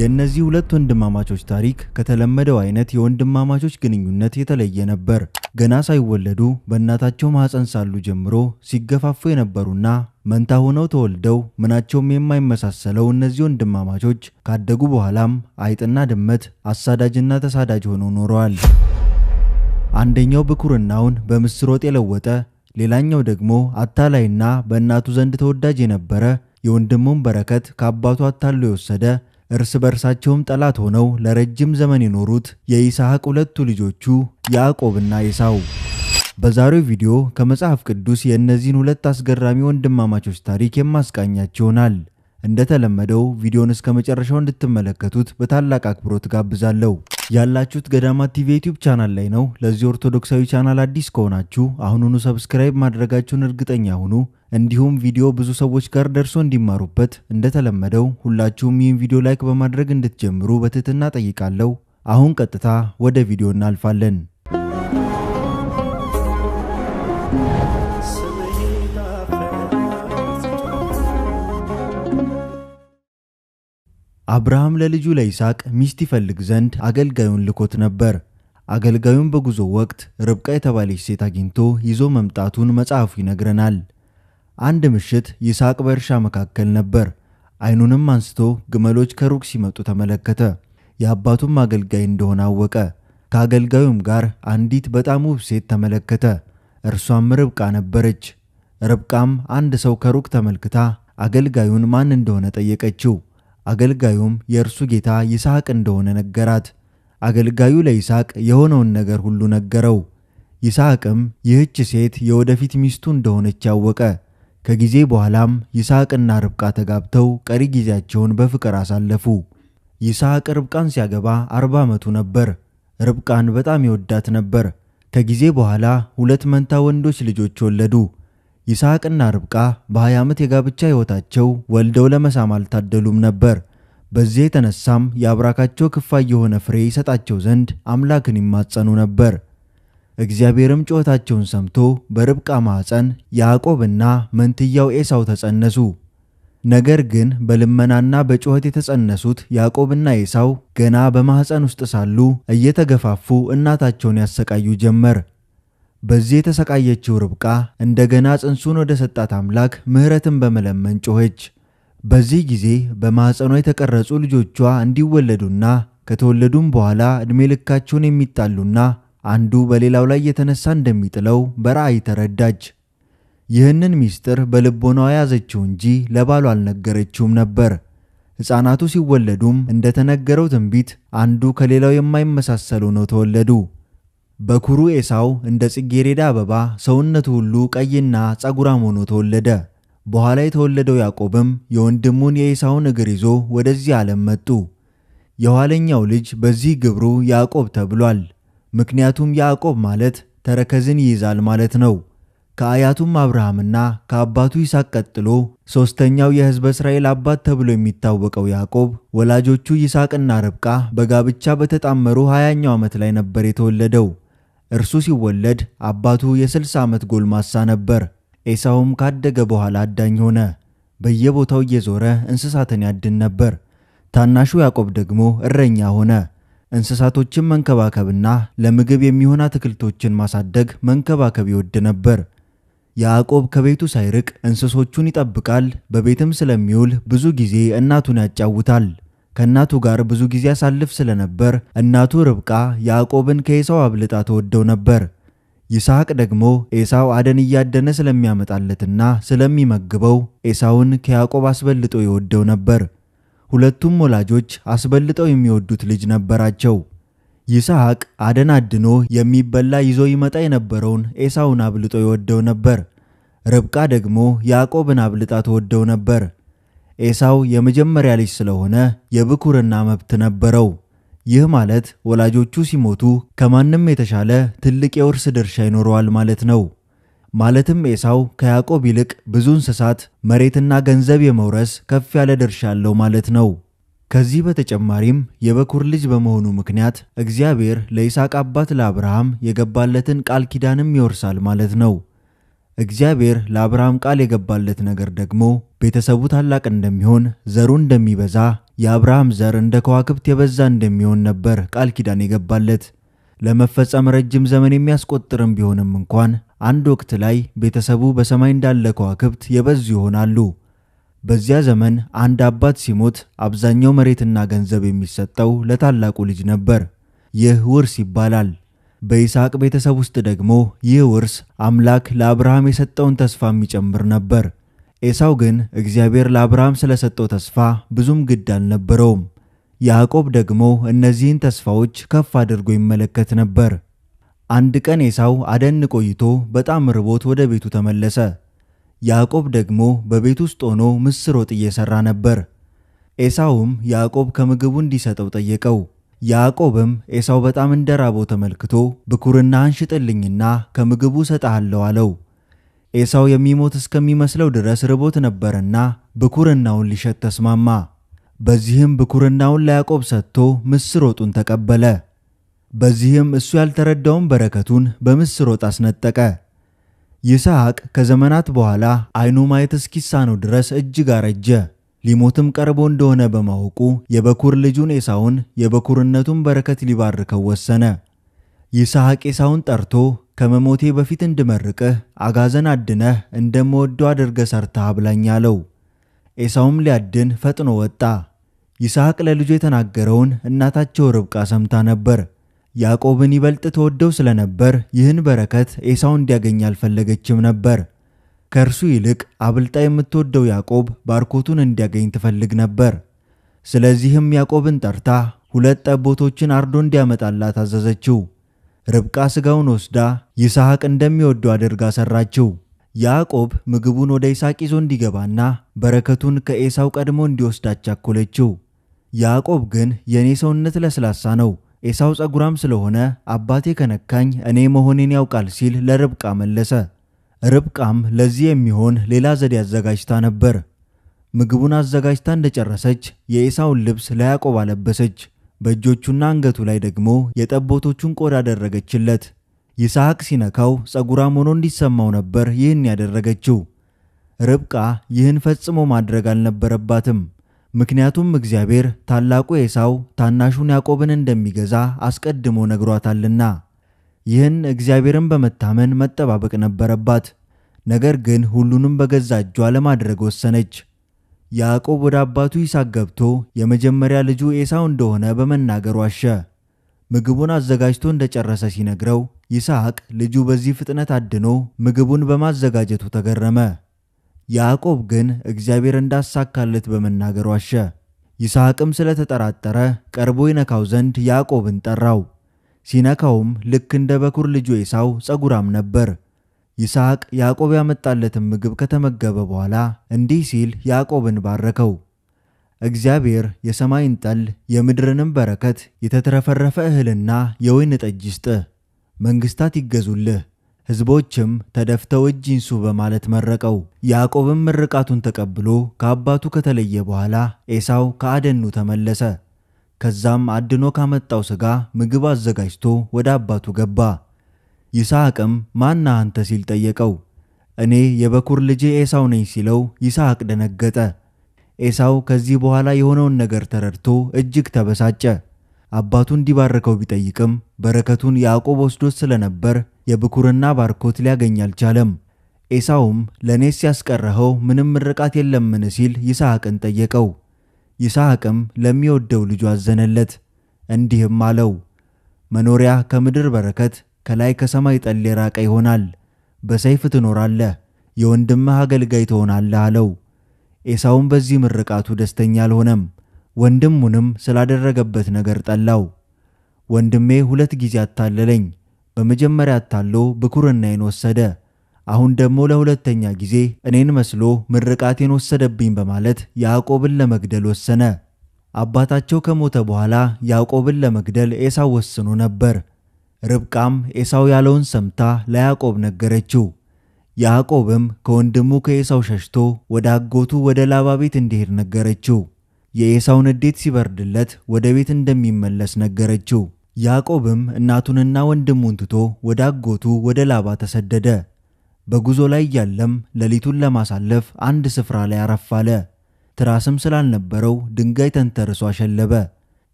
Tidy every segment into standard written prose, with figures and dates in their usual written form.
የእነዚህ ሁለት ወንድማማቾች ታሪክ ከተለመደው አይነት የወንድማማቾች ግንኙነት የተለየ ነበር። ገና ሳይወለዱ በእናታቸው ማህፀን ሳሉ ጀምሮ ሲገፋፉ የነበሩና መንታ ሆነው ተወልደው ምናቸውም የማይመሳሰለው እነዚህ ወንድማማቾች ካደጉ በኋላም አይጥና ድመት፣ አሳዳጅና ተሳዳጅ ሆነው ኖረዋል። አንደኛው ብኩርናውን በምስር ወጥ የለወጠ፣ ሌላኛው ደግሞ አታላይና በእናቱ ዘንድ ተወዳጅ የነበረ፣ የወንድሙን በረከት ከአባቱ አታሎ የወሰደ፣ እርስ በርሳቸውም ጠላት ሆነው ለረጅም ዘመን የኖሩት የይስሐቅ ሁለቱ ልጆቹ ያዕቆብና ኤሳው። በዛሬው ቪዲዮ ከመጽሐፍ ቅዱስ የእነዚህን ሁለት አስገራሚ ወንድማማቾች ታሪክ የማስቃኛችሁ ይሆናል። እንደተለመደው ቪዲዮን እስከ መጨረሻው እንድትመለከቱት በታላቅ አክብሮት ጋብዛለሁ። ያላችሁት ገዳማት ቲቪ ዩቲዩብ ቻናል ላይ ነው። ለዚህ ኦርቶዶክሳዊ ቻናል አዲስ ከሆናችሁ አሁኑኑ subscribe ማድረጋችሁን እርግጠኛ ሁኑ። እንዲሁም ቪዲዮ ብዙ ሰዎች ጋር ደርሶ እንዲማሩበት እንደተለመደው ሁላችሁም ይህን ቪዲዮ like በማድረግ እንድትጀምሩ በትህትና ጠይቃለሁ። አሁን ቀጥታ ወደ ቪዲዮ እናልፋለን። አብርሃም ለልጁ ለይስሐቅ ሚስት ይፈልግ ዘንድ አገልጋዩን ልኮት ነበር። አገልጋዩን በጉዞ ወቅት ርብቃ የተባለች ሴት አግኝቶ ይዞ መምጣቱን መጽሐፉ ይነግረናል። አንድ ምሽት ይስሐቅ በእርሻ መካከል ነበር። አይኑንም አንስቶ ግመሎች ከሩቅ ሲመጡ ተመለከተ። የአባቱም አገልጋይ እንደሆነ አወቀ። ከአገልጋዩም ጋር አንዲት በጣም ውብ ሴት ተመለከተ። እርሷም ርብቃ ነበረች። ርብቃም አንድ ሰው ከሩቅ ተመልክታ አገልጋዩን ማን እንደሆነ ጠየቀችው። አገልጋዩም የእርሱ ጌታ ይስሐቅ እንደሆነ ነገራት። አገልጋዩ ለይስሐቅ የሆነውን ነገር ሁሉ ነገረው። ይስሐቅም ይህች ሴት የወደፊት ሚስቱ እንደሆነች አወቀ። ከጊዜ በኋላም ይስሐቅና ርብቃ ተጋብተው ቀሪ ጊዜያቸውን በፍቅር አሳለፉ። ይስሐቅ ርብቃን ሲያገባ 40 ዓመቱ ነበር። ርብቃን በጣም ይወዳት ነበር። ከጊዜ በኋላ ሁለት መንታ ወንዶች ልጆች ወለዱ። ይስሐቅና ርብቃ በ20 ዓመት የጋብቻ ሕይወታቸው ወልደው ለመሳም አልታደሉም ነበር። በዚህ የተነሳም የአብራካቸው ክፋይ የሆነ ፍሬ ይሰጣቸው ዘንድ አምላክን ይማጸኑ ነበር። እግዚአብሔርም ጩኸታቸውን ሰምቶ በርብቃ ማኅፀን ያዕቆብና መንትያው ኤሳው ተጸነሱ። ነገር ግን በልመናና በጩኸት የተጸነሱት ያዕቆብና ኤሳው ገና በማኅፀን ውስጥ ሳሉ እየተገፋፉ እናታቸውን ያሰቃዩ ጀመር። በዚህ የተሰቃየችው ርብቃ እንደገና ጽንሱን ወደ ሰጣት አምላክ ምሕረትን በመለመን ጮኸች። በዚህ ጊዜ በማኅፀኗ የተቀረጹ ልጆቿ እንዲወለዱና ከተወለዱም በኋላ ዕድሜ ልካቸውን የሚጣሉና አንዱ በሌላው ላይ የተነሳ እንደሚጥለው በራእይ ተረዳች። ይህንን ሚስጥር በልቦናዋ ያዘችው እንጂ ለባሏ አልነገረችውም ነበር። ሕፃናቱ ሲወለዱም እንደተነገረው ትንቢት አንዱ ከሌላው የማይመሳሰሉ ነው ተወለዱ። በኩሩ ኤሳው እንደ ጽጌረዳ አበባ ሰውነቱ ሁሉ ቀይና ጸጉራም ሆኖ ተወለደ። በኋላ የተወለደው ያዕቆብም የወንድሙን የኤሳውን እግር ይዞ ወደዚህ ዓለም መጡ። የኋለኛው ልጅ በዚህ ግብሩ ያዕቆብ ተብሏል። ምክንያቱም ያዕቆብ ማለት ተረከዝን ይይዛል ማለት ነው። ከአያቱም አብርሃምና ከአባቱ ይስሐቅ ቀጥሎ ሶስተኛው የሕዝበ እስራኤል አባት ተብሎ የሚታወቀው ያዕቆብ ወላጆቹ ይስሐቅና ርብቃ በጋብቻ በተጣመሩ 20ኛው ዓመት ላይ ነበር የተወለደው። እርሱ ሲወለድ አባቱ የ60 ዓመት ጎልማሳ ነበር። ኤሳውም ካደገ በኋላ አዳኝ ሆነ። በየቦታው እየዞረ እንስሳትን ያድን ነበር። ታናሹ ያዕቆብ ደግሞ እረኛ ሆነ። እንስሳቶችን መንከባከብና ለምግብ የሚሆን አትክልቶችን ማሳደግ መንከባከብ ይወድ ነበር። ያዕቆብ ከቤቱ ሳይርቅ እንስሶቹን ይጠብቃል። በቤትም ስለሚውል ብዙ ጊዜ እናቱን ያጫውታል። ከእናቱ ጋር ብዙ ጊዜ ያሳልፍ ስለነበር እናቱ ርብቃ ያዕቆብን ከኤሳው አብልጣ ተወደው ነበር። ይስሐቅ ደግሞ ኤሳው አደን እያደነ ስለሚያመጣለትና ስለሚመግበው ኤሳውን ከያዕቆብ አስበልጦ ይወደው ነበር። ሁለቱም ወላጆች አስበልጠው የሚወዱት ልጅ ነበራቸው። ይስሐቅ አደን አድኖ የሚበላ ይዞ ይመጣ የነበረውን ኤሳውን አብልጦ ይወደው ነበር። ርብቃ ደግሞ ያዕቆብን አብልጣ ተወደው ነበር። ኤሳው የመጀመሪያ ልጅ ስለሆነ የብኩርና መብት ነበረው። ይህ ማለት ወላጆቹ ሲሞቱ ከማንም የተሻለ ትልቅ የውርስ ድርሻ ይኖረዋል ማለት ነው። ማለትም ኤሳው ከያዕቆብ ይልቅ ብዙ እንስሳት፣ መሬትና ገንዘብ የመውረስ ከፍ ያለ ድርሻ አለው ማለት ነው። ከዚህ በተጨማሪም የበኩር ልጅ በመሆኑ ምክንያት እግዚአብሔር ለይስሐቅ አባት ለአብርሃም የገባለትን ቃል ኪዳንም ይወርሳል ማለት ነው። እግዚአብሔር ለአብርሃም ቃል የገባለት ነገር ደግሞ ቤተሰቡ ታላቅ እንደሚሆን፣ ዘሩ እንደሚበዛ፣ የአብርሃም ዘር እንደ ከዋክብት የበዛ እንደሚሆን ነበር ቃል ኪዳን የገባለት። ለመፈጸም ረጅም ዘመን የሚያስቆጥርም ቢሆንም እንኳን አንድ ወቅት ላይ ቤተሰቡ በሰማይ እንዳለ ከዋክብት የበዙ ይሆናሉ። በዚያ ዘመን አንድ አባት ሲሞት አብዛኛው መሬትና ገንዘብ የሚሰጠው ለታላቁ ልጅ ነበር። ይህ ውርስ ይባላል። በይስሐቅ ቤተሰብ ውስጥ ደግሞ ይህ ውርስ አምላክ ለአብርሃም የሰጠውን ተስፋ የሚጨምር ነበር። ኤሳው ግን እግዚአብሔር ለአብርሃም ስለሰጠው ተስፋ ብዙም ግድ አልነበረውም። ያዕቆብ ደግሞ እነዚህን ተስፋዎች ከፍ አድርጎ ይመለከት ነበር። አንድ ቀን ኤሳው አደን ቆይቶ በጣም ርቦት ወደ ቤቱ ተመለሰ። ያዕቆብ ደግሞ በቤት ውስጥ ሆኖ ምስር ወጥ እየሰራ ነበር። ኤሳውም ያዕቆብ ከምግቡ እንዲሰጠው ጠየቀው። ያዕቆብም ኤሳው በጣም እንደራበው ተመልክቶ ብኩርናህን ሽጥልኝና ከምግቡ እሰጥሃለሁ አለው። ኤሳው የሚሞት እስከሚመስለው ድረስ ርቦት ነበርና ብኩርናውን ሊሸጥ ተስማማ። በዚህም ብኩርናውን ለያዕቆብ ሰጥቶ ምስር ወጡን ተቀበለ። በዚህም እሱ ያልተረዳውን በረከቱን በምስር ወጥ አስነጠቀ። ይስሐቅ ከዘመናት በኋላ ዓይኑ ማየት እስኪሳነው ድረስ እጅግ አረጀ። ሊሞትም ቀርቦ እንደሆነ በማወቁ የበኩር ልጁን ኤሳውን የበኩርነቱን በረከት ሊባርከው ወሰነ። ይስሐቅ ኤሳውን ጠርቶ ከመሞቴ በፊት እንድመርቅህ አጋዘን አድነህ እንደምወደው አድርገህ ሰርተህ አብላኝ አለው። ኤሳውም ሊያድን ፈጥኖ ወጣ። ይስሐቅ ለልጁ የተናገረውን እናታቸው ርብቃ ሰምታ ነበር። ያዕቆብን ይበልጥ ተወደው ስለነበር ይህን በረከት ኤሳው እንዲያገኝ አልፈለገችም ነበር። ከእርሱ ይልቅ አብልጣ የምትወደው ያዕቆብ ባርኮቱን እንዲያገኝ ትፈልግ ነበር። ስለዚህም ያዕቆብን ጠርታ 2 ጠቦቶችን አርዶ እንዲያመጣላት አዘዘችው። ርብቃ ስጋውን ወስዳ ይስሐቅ እንደሚወደው አድርጋ ሰራችው። ያዕቆብ ምግቡን ወደ ይስሐቅ ይዞ እንዲገባና በረከቱን ከኤሳው ቀድሞ እንዲወስድ አቻኮለችው። ያዕቆብ ግን የኔ ሰውነት ለስላሳ ነው፣ ኤሳው ጸጉራም ስለሆነ አባቴ ከነካኝ እኔ መሆኔን ያውቃል ሲል ለርብቃ መለሰ። ርብቃም ለዚህ የሚሆን ሌላ ዘዴ አዘጋጅታ ነበር። ምግቡን አዘጋጅታ እንደጨረሰች የኤሳውን ልብስ ለያዕቆብ አለበሰች። በእጆቹና አንገቱ ላይ ደግሞ የጠቦቶቹን ቆዳ አደረገችለት። ይስሐቅ ሲነካው ጸጉራም ሆኖ እንዲሰማው ነበር ይህን ያደረገችው። ርብቃ ይህን ፈጽሞ ማድረግ አልነበረባትም። ምክንያቱም እግዚአብሔር ታላቁ ኤሳው ታናሹን ያዕቆብን እንደሚገዛ አስቀድሞ ነግሯታልና። ይህን እግዚአብሔርን በመታመን መጠባበቅ ነበረባት። ነገር ግን ሁሉንም በገዛ እጇ ለማድረግ ወሰነች። ያዕቆብ ወደ አባቱ ይስሐቅ ገብቶ የመጀመሪያ ልጁ ኤሳው እንደሆነ በመናገር ዋሸ። ምግቡን አዘጋጅቶ እንደጨረሰ ሲነግረው ይስሐቅ ልጁ በዚህ ፍጥነት አድኖ ምግቡን በማዘጋጀቱ ተገረመ። ያዕቆብ ግን እግዚአብሔር እንዳሳካለት በመናገር ዋሸ። ይስሐቅም ስለተጠራጠረ ቀርቦ ይነካው ዘንድ ያዕቆብን ጠራው። ሲነካውም ልክ እንደ በኩር ልጁ ኤሳው ጸጉራም ነበር። ይስሐቅ ያዕቆብ ያመጣለትን ምግብ ከተመገበ በኋላ እንዲህ ሲል ያዕቆብን ባረከው። እግዚአብሔር የሰማይን ጠል የምድርንም በረከት የተትረፈረፈ እህልና የወይን ጠጅ ይስጥህ፣ መንግስታት ይገዙልህ፣ ሕዝቦችም ተደፍተው እጅ ይንሱ በማለት መረቀው። ያዕቆብም ምርቃቱን ተቀብሎ ከአባቱ ከተለየ በኋላ ኤሳው ከአደኑ ተመለሰ። ከዛም አድኖ ካመጣው ሥጋ ምግብ አዘጋጅቶ ወደ አባቱ ገባ። ይስሐቅም ማን አንተ ሲል ጠየቀው። እኔ የበኩር ልጄ ኤሳው ነኝ ሲለው ይስሐቅ ደነገጠ። ኤሳው ከዚህ በኋላ የሆነውን ነገር ተረድቶ እጅግ ተበሳጨ። አባቱ እንዲባርከው ቢጠይቅም በረከቱን ያዕቆብ ወስዶት ስለነበር የብኩርና ባርኮት ሊያገኝ አልቻለም። ኤሳውም ለኔስ ያስቀረኸው ምንም ምርቃት የለምን ሲል ይስሐቅን ጠየቀው። ይስሐቅም ለሚወደው ልጁ አዘነለት፣ እንዲህም አለው፦ መኖሪያ ከምድር በረከት ከላይ ከሰማይ ጠል የራቀ ይሆናል። በሰይፍ ትኖራለህ፣ የወንድምህ አገልጋይ ትሆናለህ አለው። ኤሳውም በዚህ ምርቃቱ ደስተኛ አልሆነም። ወንድሙንም ስላደረገበት ነገር ጠላው። ወንድሜ 2 ጊዜ አታለለኝ። በመጀመሪያ አታሎ ብኩርናዬን ወሰደ፣ አሁን ደግሞ ለሁለተኛ ጊዜ እኔን መስሎ ምርቃቴን ወሰደብኝ በማለት ያዕቆብን ለመግደል ወሰነ። አባታቸው ከሞተ በኋላ ያዕቆብን ለመግደል ኤሳው ወስኖ ነበር። ርብቃም ኤሳው ያለውን ሰምታ ለያዕቆብ ነገረችው። ያዕቆብም ከወንድሙ ከኤሳው ሸሽቶ ወደ አጎቱ ወደ ላባ ቤት እንዲሄድ ነገረችው። የኤሳው ንዴት ሲበርድለት ወደ ቤት እንደሚመለስ ነገረችው። ያዕቆብም እናቱንና ወንድሙን ትቶ ወደ አጎቱ ወደ ላባ ተሰደደ። በጉዞ ላይ ያለም ሌሊቱን ለማሳለፍ አንድ ስፍራ ላይ አረፍ አለ። ትራስም ስላልነበረው ድንጋይ ተንተርሶ አሸለበ።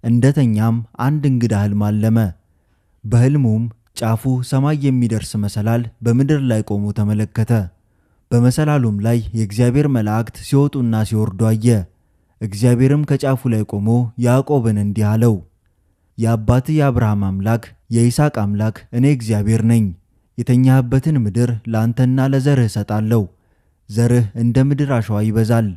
እንደተኛም አንድ እንግዳ ሕልም አለመ። በሕልሙም ጫፉ ሰማይ የሚደርስ መሰላል በምድር ላይ ቆሞ ተመለከተ። በመሰላሉም ላይ የእግዚአብሔር መላእክት ሲወጡና ሲወርዱ አየ። እግዚአብሔርም ከጫፉ ላይ ቆሞ ያዕቆብን እንዲህ አለው፣ የአባትህ የአብርሃም አምላክ የይስሐቅ አምላክ እኔ እግዚአብሔር ነኝ። የተኛህበትን ምድር ለአንተና ለዘርህ እሰጣለሁ። ዘርህ እንደ ምድር አሸዋ ይበዛል።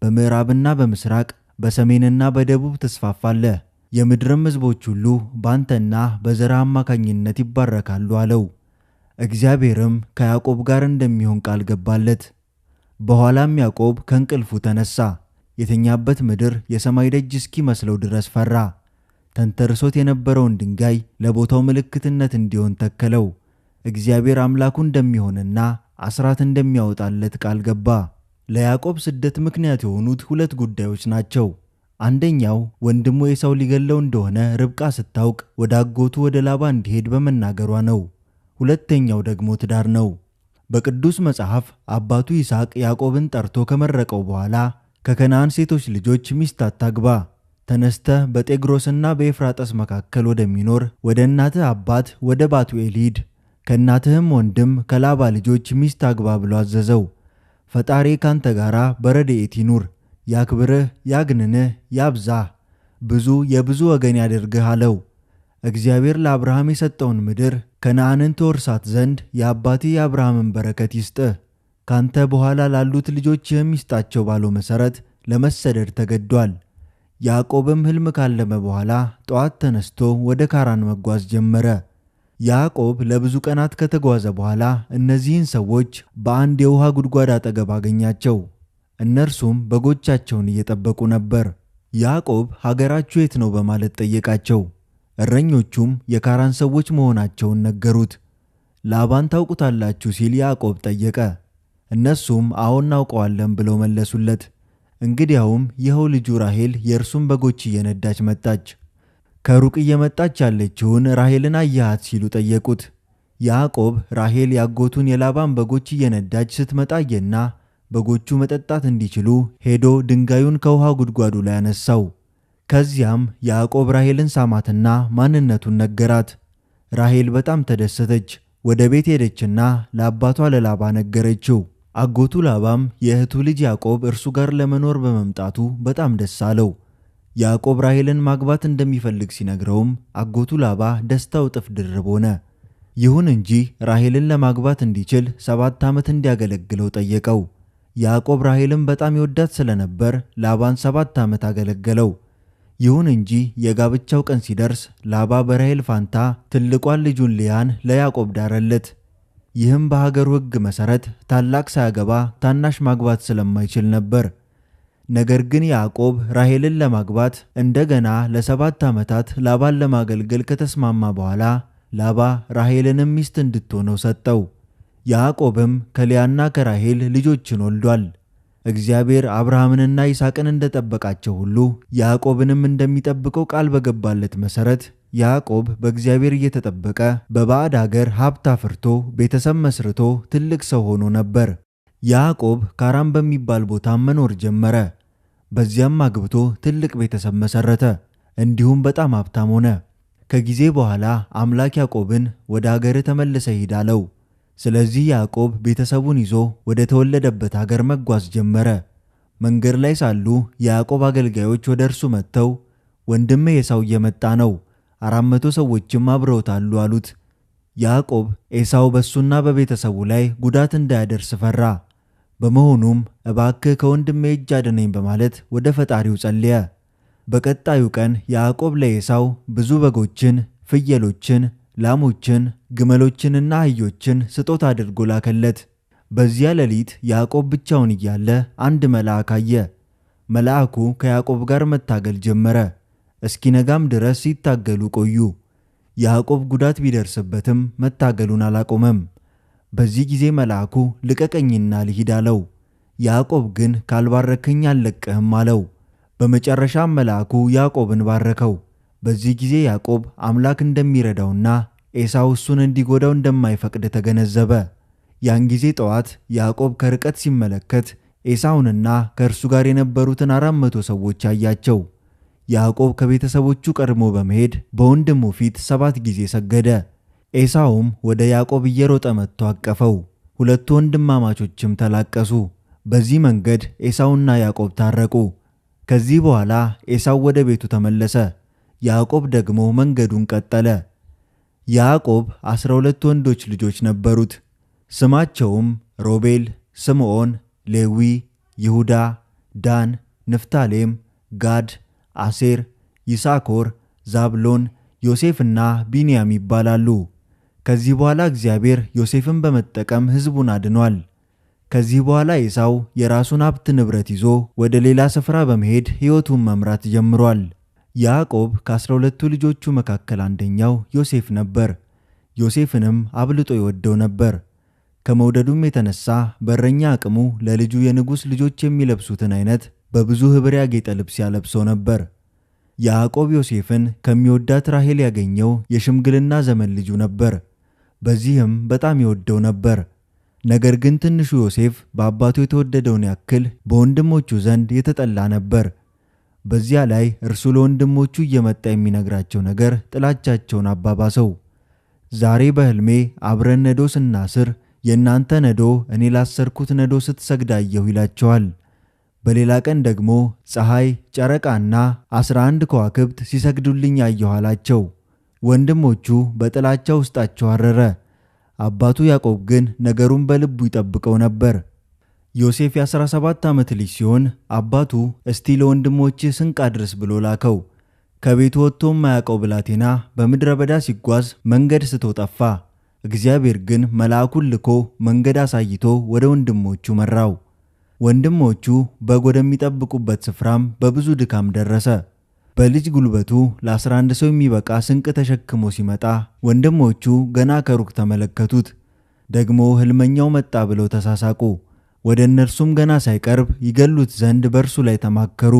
በምዕራብና በምስራቅ በሰሜንና በደቡብ ትስፋፋለህ። የምድርም ሕዝቦች ሁሉ በአንተና በዘርህ አማካኝነት ይባረካሉ አለው። እግዚአብሔርም ከያዕቆብ ጋር እንደሚሆን ቃል ገባለት። በኋላም ያዕቆብ ከእንቅልፉ ተነሳ። የተኛበት ምድር የሰማይ ደጅ እስኪመስለው ድረስ ፈራ። ተንተርሶት የነበረውን ድንጋይ ለቦታው ምልክትነት እንዲሆን ተከለው። እግዚአብሔር አምላኩ እንደሚሆንና አስራት እንደሚያወጣለት ቃል ገባ። ለያዕቆብ ስደት ምክንያት የሆኑት ሁለት ጉዳዮች ናቸው። አንደኛው ወንድሙ ኤሳው ሊገለው እንደሆነ ርብቃ ስታውቅ ወደ አጎቱ ወደ ላባ እንዲሄድ በመናገሯ ነው። ሁለተኛው ደግሞ ትዳር ነው። በቅዱስ መጽሐፍ አባቱ ይስሐቅ ያዕቆብን ጠርቶ ከመረቀው በኋላ ከከነዓን ሴቶች ልጆች ሚስት አታግባ፣ ተነስተህ በጤግሮስና በኤፍራጥስ መካከል ወደሚኖር ወደ እናትህ አባት ወደ ባቱኤል ሂድ፣ ከእናትህም ወንድም ከላባ ልጆች ሚስት አግባ ብሎ አዘዘው። ፈጣሪ ካንተ ጋራ በረድኤት ይኑር፣ ያክብርህ፣ ያግንንህ፣ ያብዛህ፣ ብዙ የብዙ ወገን ያደርግህ አለው። እግዚአብሔር ለአብርሃም የሰጠውን ምድር ከነዓንን ትወርሳት ዘንድ የአባትህ የአብርሃምን በረከት ይስጥህ፣ ካንተ በኋላ ላሉት ልጆችህም ይስጣቸው ባለው መሠረት ለመሰደድ ተገዷል። ያዕቆብም ሕልም ካለመ በኋላ ጠዋት ተነስቶ ወደ ካራን መጓዝ ጀመረ። ያዕቆብ ለብዙ ቀናት ከተጓዘ በኋላ እነዚህን ሰዎች በአንድ የውሃ ጉድጓድ አጠገብ አገኛቸው። እነርሱም በጎቻቸውን እየጠበቁ ነበር። ያዕቆብ ሀገራችሁ የት ነው በማለት ጠየቃቸው። እረኞቹም የካራን ሰዎች መሆናቸውን ነገሩት። ላባን ታውቁታላችሁ ሲል ያዕቆብ ጠየቀ። እነሱም አዎን እናውቀዋለን ብለው መለሱለት። እንግዲያውም ይኸው ልጁ ራሔል የእርሱን በጎች እየነዳች መጣች። ከሩቅ እየመጣች ያለችውን ራሔልን አየሃት ሲሉ ጠየቁት። ያዕቆብ ራሔል ያጎቱን የላባን በጎች እየነዳች ስትመጣ አየና በጎቹ መጠጣት እንዲችሉ ሄዶ ድንጋዩን ከውሃ ጉድጓዱ ላይ አነሳው። ከዚያም ያዕቆብ ራሔልን ሳማትና ማንነቱን ነገራት። ራሔል በጣም ተደሰተች። ወደ ቤት ሄደችና ለአባቷ ለላባ ነገረችው። አጎቱ ላባም የእህቱ ልጅ ያዕቆብ እርሱ ጋር ለመኖር በመምጣቱ በጣም ደስ አለው። ያዕቆብ ራሔልን ማግባት እንደሚፈልግ ሲነግረውም አጎቱ ላባ ደስታው እጥፍ ድርብ ሆነ። ይሁን እንጂ ራሔልን ለማግባት እንዲችል 7 ዓመት እንዲያገለግለው ጠየቀው። ያዕቆብ ራሔልን በጣም ይወዳት ስለነበር ላባን 7 ዓመት አገለገለው። ይሁን እንጂ የጋብቻው ቀን ሲደርስ ላባ በራሔል ፋንታ ትልቋን ልጁን ልያን ለያዕቆብ ዳረለት። ይህም በሀገሩ ሕግ መሠረት ታላቅ ሳያገባ ታናሽ ማግባት ስለማይችል ነበር። ነገር ግን ያዕቆብ ራሔልን ለማግባት እንደገና ለ7 ዓመታት ላባን ለማገልገል ከተስማማ በኋላ ላባ ራሔልንም ሚስት እንድትሆነው ሰጠው። ያዕቆብም ከልያና ከራሔል ልጆችን ወልዷል። እግዚአብሔር አብርሃምንና ይስሐቅን እንደጠበቃቸው ሁሉ ያዕቆብንም እንደሚጠብቀው ቃል በገባለት መሠረት ያዕቆብ በእግዚአብሔር እየተጠበቀ በባዕድ አገር ሀብት አፍርቶ ቤተሰብ መስርቶ ትልቅ ሰው ሆኖ ነበር። ያዕቆብ ካራን በሚባል ቦታ መኖር ጀመረ። በዚያም አግብቶ ትልቅ ቤተሰብ መሰረተ። እንዲሁም በጣም ሀብታም ሆነ። ከጊዜ በኋላ አምላክ ያዕቆብን ወደ አገርህ ተመልሰህ ሂድ አለው። ስለዚህ ያዕቆብ ቤተሰቡን ይዞ ወደ ተወለደበት አገር መጓዝ ጀመረ። መንገድ ላይ ሳሉ የያዕቆብ አገልጋዮች ወደ እርሱ መጥተው ወንድምህ ኤሳው እየመጣ ነው፣ 400 ሰዎችም አብረውታሉ አሉት። ያዕቆብ ኤሳው በሱና በቤተሰቡ ላይ ጉዳት እንዳያደርስ ፈራ። በመሆኑም እባክህ ከወንድሜ እጅ አድነኝ በማለት ወደ ፈጣሪው ጸለየ። በቀጣዩ ቀን ያዕቆብ ለኤሳው ብዙ በጎችን፣ ፍየሎችን፣ ላሞችን፣ ግመሎችንና አህዮችን ስጦታ አድርጎ ላከለት። በዚያ ሌሊት ያዕቆብ ብቻውን እያለ አንድ መልአክ አየ። መልአኩ ከያዕቆብ ጋር መታገል ጀመረ። እስኪነጋም ድረስ ሲታገሉ ቆዩ። ያዕቆብ ጉዳት ቢደርስበትም መታገሉን አላቆመም። በዚህ ጊዜ መልአኩ ልቀቀኝና ልሂድ አለው። ያዕቆብ ግን ካልባረከኝ አልለቅህም አለው። በመጨረሻም መልአኩ ያዕቆብን ባረከው። በዚህ ጊዜ ያዕቆብ አምላክ እንደሚረዳውና ኤሳው እሱን እንዲጎዳው እንደማይፈቅድ ተገነዘበ። ያን ጊዜ ጠዋት ያዕቆብ ከርቀት ሲመለከት ኤሳውንና ከእርሱ ጋር የነበሩትን 400 ሰዎች አያቸው። ያዕቆብ ከቤተሰቦቹ ቀድሞ በመሄድ በወንድሙ ፊት 7 ጊዜ ሰገደ። ኤሳውም ወደ ያዕቆብ እየሮጠ መጥቶ አቀፈው። ሁለቱ ወንድማማቾችም ተላቀሱ። በዚህ መንገድ ኤሳውና ያዕቆብ ታረቁ። ከዚህ በኋላ ኤሳው ወደ ቤቱ ተመለሰ። ያዕቆብ ደግሞ መንገዱን ቀጠለ። ያዕቆብ 12 ወንዶች ልጆች ነበሩት። ስማቸውም ሮቤል፣ ስምዖን፣ ሌዊ፣ ይሁዳ፣ ዳን፣ ንፍታሌም፣ ጋድ፣ አሴር፣ ይሳኮር፣ ዛብሎን፣ ዮሴፍና ቢንያም ይባላሉ። ከዚህ በኋላ እግዚአብሔር ዮሴፍን በመጠቀም ሕዝቡን አድኗል። ከዚህ በኋላ ኤሳው የራሱን ሀብት ንብረት ይዞ ወደ ሌላ ስፍራ በመሄድ ሕይወቱን መምራት ጀምሯል። ያዕቆብ ከ12ቱ ልጆቹ መካከል አንደኛው ዮሴፍ ነበር። ዮሴፍንም አብልጦ ይወደው ነበር። ከመውደዱም የተነሳ በረኛ አቅሙ ለልጁ የንጉሥ ልጆች የሚለብሱትን አይነት በብዙ ኅብር ያጌጠ ልብስ ያለብሰው ነበር። ያዕቆብ ዮሴፍን ከሚወዳት ራሔል ያገኘው የሽምግልና ዘመን ልጁ ነበር። በዚህም በጣም ይወደው ነበር። ነገር ግን ትንሹ ዮሴፍ በአባቱ የተወደደውን ያክል በወንድሞቹ ዘንድ የተጠላ ነበር። በዚያ ላይ እርሱ ለወንድሞቹ እየመጣ የሚነግራቸው ነገር ጥላቻቸውን አባባሰው። ዛሬ በሕልሜ አብረን ነዶ ስናስር የእናንተ ነዶ እኔ ላሰርኩት ነዶ ስትሰግድ አየሁ ይላቸዋል። በሌላ ቀን ደግሞ ፀሐይ፣ ጨረቃና 11 ከዋክብት ሲሰግዱልኝ አየሁ አላቸው። ወንድሞቹ በጥላቻ ውስጣቸው አረረ። አባቱ ያዕቆብ ግን ነገሩን በልቡ ይጠብቀው ነበር። ዮሴፍ የ17 ዓመት ልጅ ሲሆን አባቱ እስቲ ለወንድሞችህ ስንቅ አድርስ ብሎ ላከው። ከቤቱ ወጥቶ የማያውቀው ብላቴና በምድረ በዳ ሲጓዝ መንገድ ስቶ ጠፋ። እግዚአብሔር ግን መልአኩን ልኮ መንገድ አሳይቶ ወደ ወንድሞቹ መራው። ወንድሞቹ በግ ወደሚጠብቁበት ስፍራም በብዙ ድካም ደረሰ። በልጅ ጉልበቱ ለ11 ሰው የሚበቃ ስንቅ ተሸክሞ ሲመጣ ወንድሞቹ ገና ከሩቅ ተመለከቱት። ደግሞ ሕልመኛው መጣ ብለው ተሳሳቁ። ወደ እነርሱም ገና ሳይቀርብ ይገሉት ዘንድ በእርሱ ላይ ተማከሩ።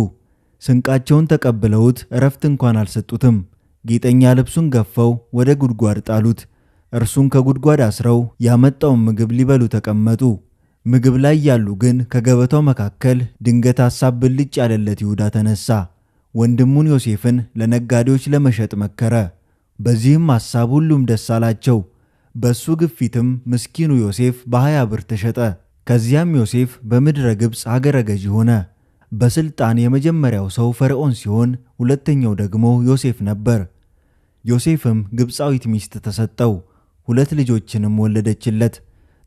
ስንቃቸውን ተቀብለውት እረፍት እንኳን አልሰጡትም። ጌጠኛ ልብሱን ገፈው ወደ ጉድጓድ ጣሉት። እርሱን ከጉድጓድ አስረው ያመጣውን ምግብ ሊበሉ ተቀመጡ። ምግብ ላይ ያሉ ግን ከገበታው መካከል ድንገት ሐሳብ ብልጭ ያለለት ይሁዳ ተነሳ። ወንድሙን ዮሴፍን ለነጋዴዎች ለመሸጥ መከረ። በዚህም ሐሳብ ሁሉም ደስ አላቸው። በሱ ግፊትም ምስኪኑ ዮሴፍ በ20 ብር ተሸጠ። ከዚያም ዮሴፍ በምድረ ግብፅ ሀገረ ገዢ ሆነ። በስልጣን የመጀመሪያው ሰው ፈርዖን ሲሆን ሁለተኛው ደግሞ ዮሴፍ ነበር። ዮሴፍም ግብፃዊት ሚስት ተሰጠው። 2 ልጆችንም ወለደችለት።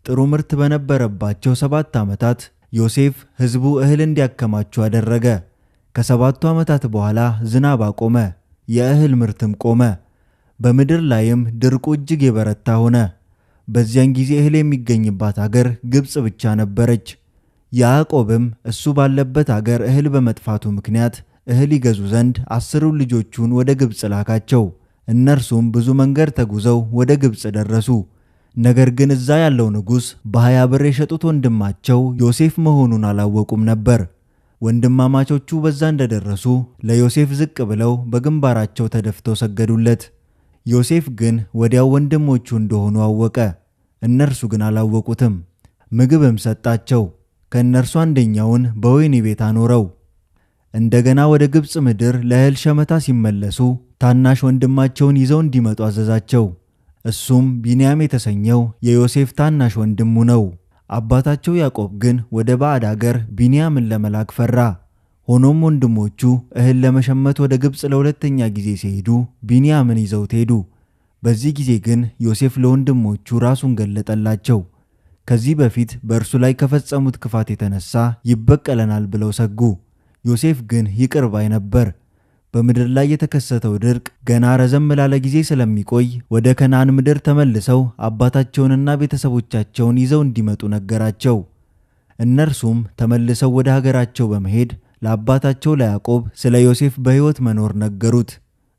ጥሩ ምርት በነበረባቸው 7 ዓመታት ዮሴፍ ሕዝቡ እህል እንዲያከማቹ አደረገ። ከ7 ዓመታት በኋላ ዝናብ አቆመ፣ የእህል ምርትም ቆመ። በምድር ላይም ድርቁ እጅግ የበረታ ሆነ። በዚያን ጊዜ እህል የሚገኝባት አገር ግብፅ ብቻ ነበረች። ያዕቆብም እሱ ባለበት አገር እህል በመጥፋቱ ምክንያት እህል ይገዙ ዘንድ 10 ልጆቹን ወደ ግብፅ ላካቸው። እነርሱም ብዙ መንገድ ተጉዘው ወደ ግብፅ ደረሱ። ነገር ግን እዛ ያለው ንጉሥ በ20 ብር የሸጡት ወንድማቸው ዮሴፍ መሆኑን አላወቁም ነበር። ወንድማማቾቹ በዛ እንደደረሱ ለዮሴፍ ዝቅ ብለው በግንባራቸው ተደፍተው ሰገዱለት። ዮሴፍ ግን ወዲያው ወንድሞቹ እንደሆኑ አወቀ። እነርሱ ግን አላወቁትም። ምግብም ሰጣቸው። ከእነርሱ አንደኛውን በወህኒ ቤት አኖረው። እንደገና ወደ ግብፅ ምድር ለእህል ሸመታ ሲመለሱ ታናሽ ወንድማቸውን ይዘው እንዲመጡ አዘዛቸው። እሱም ቢንያም የተሰኘው የዮሴፍ ታናሽ ወንድሙ ነው። አባታቸው ያዕቆብ ግን ወደ ባዕድ አገር ቢንያምን ለመላክ ፈራ። ሆኖም ወንድሞቹ እህል ለመሸመት ወደ ግብፅ ለሁለተኛ ጊዜ ሲሄዱ ቢንያምን ይዘውት ሄዱ። በዚህ ጊዜ ግን ዮሴፍ ለወንድሞቹ ራሱን ገለጠላቸው። ከዚህ በፊት በእርሱ ላይ ከፈጸሙት ክፋት የተነሳ ይበቀለናል ብለው ሰጉ። ዮሴፍ ግን ይቅር ባይ ነበር። በምድር ላይ የተከሰተው ድርቅ ገና ረዘም ላለ ጊዜ ስለሚቆይ ወደ ከነዓን ምድር ተመልሰው አባታቸውንና ቤተሰቦቻቸውን ይዘው እንዲመጡ ነገራቸው። እነርሱም ተመልሰው ወደ ሀገራቸው በመሄድ ለአባታቸው ለያዕቆብ ስለ ዮሴፍ በሕይወት መኖር ነገሩት።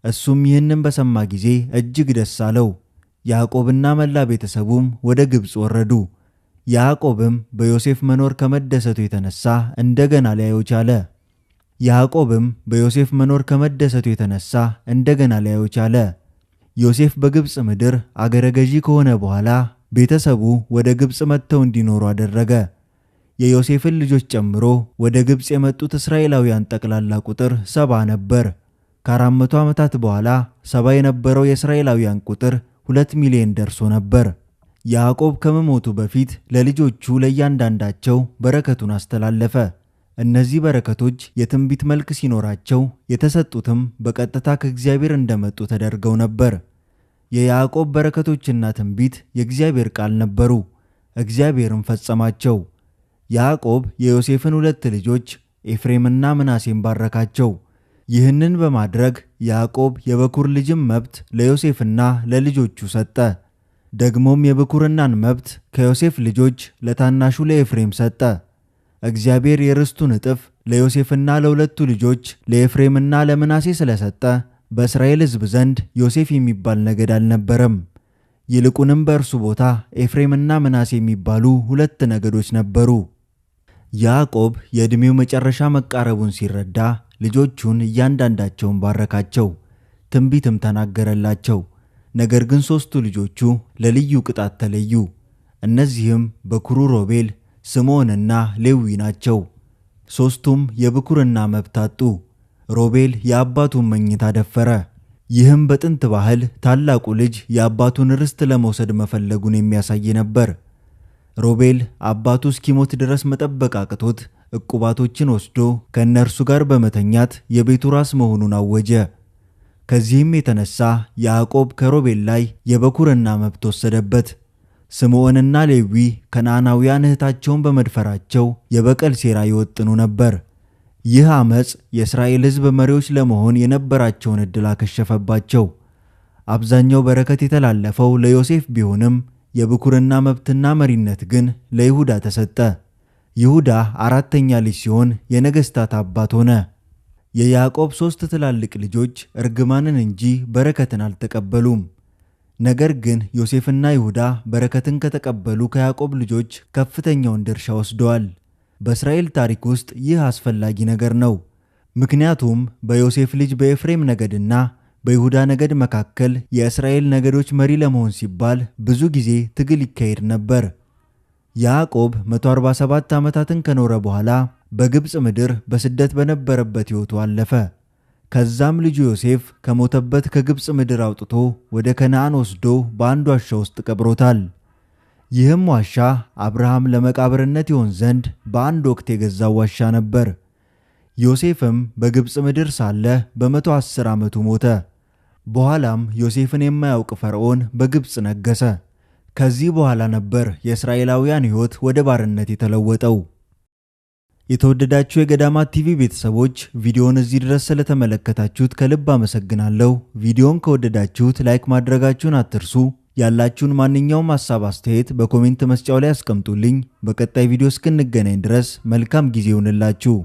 እሱም ይህንን በሰማ ጊዜ እጅግ ደስ አለው። ያዕቆብና መላ ቤተሰቡም ወደ ግብፅ ወረዱ። ያዕቆብም በዮሴፍ መኖር ከመደሰቱ የተነሳ እንደገና ሊያየው ቻለ። ያዕቆብም በዮሴፍ መኖር ከመደሰቱ የተነሳ እንደገና ሊያየው ቻለ። ዮሴፍ በግብፅ ምድር አገረ ገዢ ከሆነ በኋላ ቤተሰቡ ወደ ግብፅ መጥተው እንዲኖሩ አደረገ። የዮሴፍን ልጆች ጨምሮ ወደ ግብፅ የመጡት እስራኤላውያን ጠቅላላ ቁጥር 70 ነበር። ከ400 ዓመታት በኋላ 70 የነበረው የእስራኤላውያን ቁጥር 2 ሚሊዮን ደርሶ ነበር። ያዕቆብ ከመሞቱ በፊት ለልጆቹ ለእያንዳንዳቸው በረከቱን አስተላለፈ። እነዚህ በረከቶች የትንቢት መልክ ሲኖራቸው የተሰጡትም በቀጥታ ከእግዚአብሔር እንደመጡ ተደርገው ነበር። የያዕቆብ በረከቶችና ትንቢት የእግዚአብሔር ቃል ነበሩ፣ እግዚአብሔርም ፈጸማቸው። ያዕቆብ የዮሴፍን 2 ልጆች ኤፍሬምና ምናሴን ባረካቸው። ይህንን በማድረግ ያዕቆብ የበኩር ልጅን መብት ለዮሴፍና ለልጆቹ ሰጠ። ደግሞም የብኩርናን መብት ከዮሴፍ ልጆች ለታናሹ ለኤፍሬም ሰጠ። እግዚአብሔር የርስቱን እጥፍ ለዮሴፍና ለሁለቱ ልጆች ለኤፍሬምና ለምናሴ ስለሰጠ በእስራኤል ሕዝብ ዘንድ ዮሴፍ የሚባል ነገድ አልነበረም። ይልቁንም በእርሱ ቦታ ኤፍሬምና ምናሴ የሚባሉ 2 ነገዶች ነበሩ። ያዕቆብ የዕድሜው መጨረሻ መቃረቡን ሲረዳ ልጆቹን እያንዳንዳቸውን ባረካቸው፣ ትንቢትም ተናገረላቸው። ነገር ግን 3ቱ ልጆቹ ለልዩ ቅጣት ተለዩ። እነዚህም በኩሩ ሮቤል፣ ስምዖንና ሌዊ ናቸው። 3ቱም የብኩርና መብት አጡ። ሮቤል የአባቱን መኝታ ደፈረ። ይህም በጥንት ባህል ታላቁ ልጅ የአባቱን ርስት ለመውሰድ መፈለጉን የሚያሳይ ነበር። ሮቤል አባቱ እስኪሞት ድረስ መጠበቅ አቅቶት ዕቁባቶችን ወስዶ ከእነርሱ ጋር በመተኛት የቤቱ ራስ መሆኑን አወጀ። ከዚህም የተነሳ ያዕቆብ ከሮቤል ላይ የበኩርና መብት ወሰደበት። ስምዖንና ሌዊ ከነዓናውያን እህታቸውን በመድፈራቸው የበቀል ሴራ ይወጥኑ ነበር። ይህ አመጽ የእስራኤል ሕዝብ መሪዎች ለመሆን የነበራቸውን ዕድል አከሸፈባቸው። አብዛኛው በረከት የተላለፈው ለዮሴፍ ቢሆንም የብኩርና መብትና መሪነት ግን ለይሁዳ ተሰጠ። ይሁዳ 4ኛ ልጅ ሲሆን የነገስታት አባት ሆነ። የያዕቆብ 3 ትላልቅ ልጆች እርግማንን እንጂ በረከትን አልተቀበሉም። ነገር ግን ዮሴፍና ይሁዳ በረከትን ከተቀበሉ ከያዕቆብ ልጆች ከፍተኛውን ድርሻ ወስደዋል። በእስራኤል ታሪክ ውስጥ ይህ አስፈላጊ ነገር ነው። ምክንያቱም በዮሴፍ ልጅ በኤፍሬም ነገድና በይሁዳ ነገድ መካከል የእስራኤል ነገዶች መሪ ለመሆን ሲባል ብዙ ጊዜ ትግል ይካሄድ ነበር። ያዕቆብ 147 ዓመታትን ከኖረ በኋላ በግብጽ ምድር በስደት በነበረበት ሕይወቱ አለፈ። ከዛም ልጁ ዮሴፍ ከሞተበት ከግብጽ ምድር አውጥቶ ወደ ከነዓን ወስዶ በአንድ ዋሻ ውስጥ ቀብሮታል። ይህም ዋሻ አብርሃም ለመቃብርነት ይሆን ዘንድ በአንድ ወቅት የገዛው ዋሻ ነበር። ዮሴፍም በግብጽ ምድር ሳለ በ110 ዓመቱ ሞተ። በኋላም ዮሴፍን የማያውቅ ፈርዖን በግብጽ ነገሰ። ከዚህ በኋላ ነበር የእስራኤላውያን ሕይወት ወደ ባርነት የተለወጠው። የተወደዳችሁ የገዳማት ቲቪ ቤተሰቦች ቪዲዮውን እዚህ ድረስ ስለተመለከታችሁት ከልብ አመሰግናለሁ። ቪዲዮውን ከወደዳችሁት like ማድረጋችሁን አትርሱ። ያላችሁን ማንኛውም ሐሳብ አስተያየት በ comment መስጫው ላይ አስቀምጡልኝ። በቀጣይ ቪዲዮ እስክንገናኝ ድረስ መልካም ጊዜ ይሁንላችሁ።